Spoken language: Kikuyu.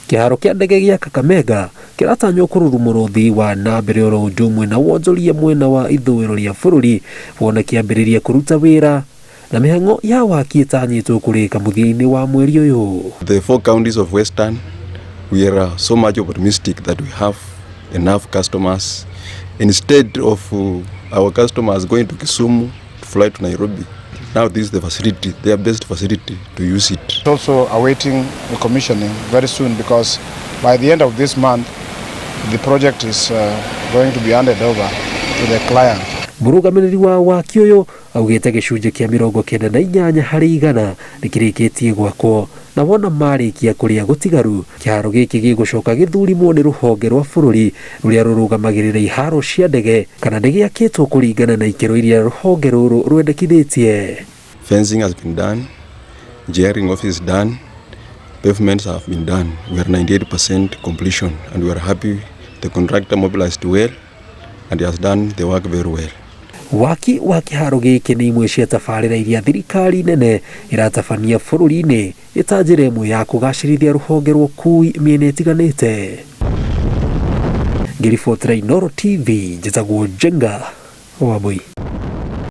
Kĩharo kĩa ndege gĩa Kakamega kĩratanywo kũrurumũra ũthii wa na mbere oro ũndũ ũmwe na wonjoria mwena wa ithũĩro rĩa bũrũri wona kĩambĩrĩria kũruta wĩra na mĩhang'o ya waki ĩtanyĩtwo kũrĩka mũthia-inĩ wa mweri ũyũ. The four counties of Western, we are so much optimistic that we have enough customers. Instead of our customers going to Kisumu to fly to Nairobi, now this is the facility, their best facility to use it. Also awaiting the commissioning very soon, because by the end of this month, the project is going to be handed over to the client. Mũrũgamĩrĩri wa waki ũyũ augĩte gĩcunjĩ kĩa 98% nĩ kĩrĩkĩtie gwakwo, na wona marĩkia kũrĩa gũtigaru, kĩharo gĩkĩ gĩgũcoka gĩthurimwo nĩ rũhonge rwa bũrũri rũrĩa rũrũgamagĩrĩra iharo cia ndege kana nĩ gĩakĩtwo kũringana na ikĩro iria rũhonge rũrũ rwendekithĩtie. Fencing has been done, engineering office done, pavements have been done. We are 98% completion and we are happy. The contractor mobilized well and he has done the work very well. Waki wa kĩharo gĩkĩ nĩ imwe cia tabarĩra iria thirikari nene ĩratabania bũrũri-inĩ ĩta njĩra ĩmwe ya kũgacĩrithia rũhonge rwa ũkui mĩena ĩtiganĩte. Ngĩribotera Inooro TV, njĩtagwo Njenga Wambui.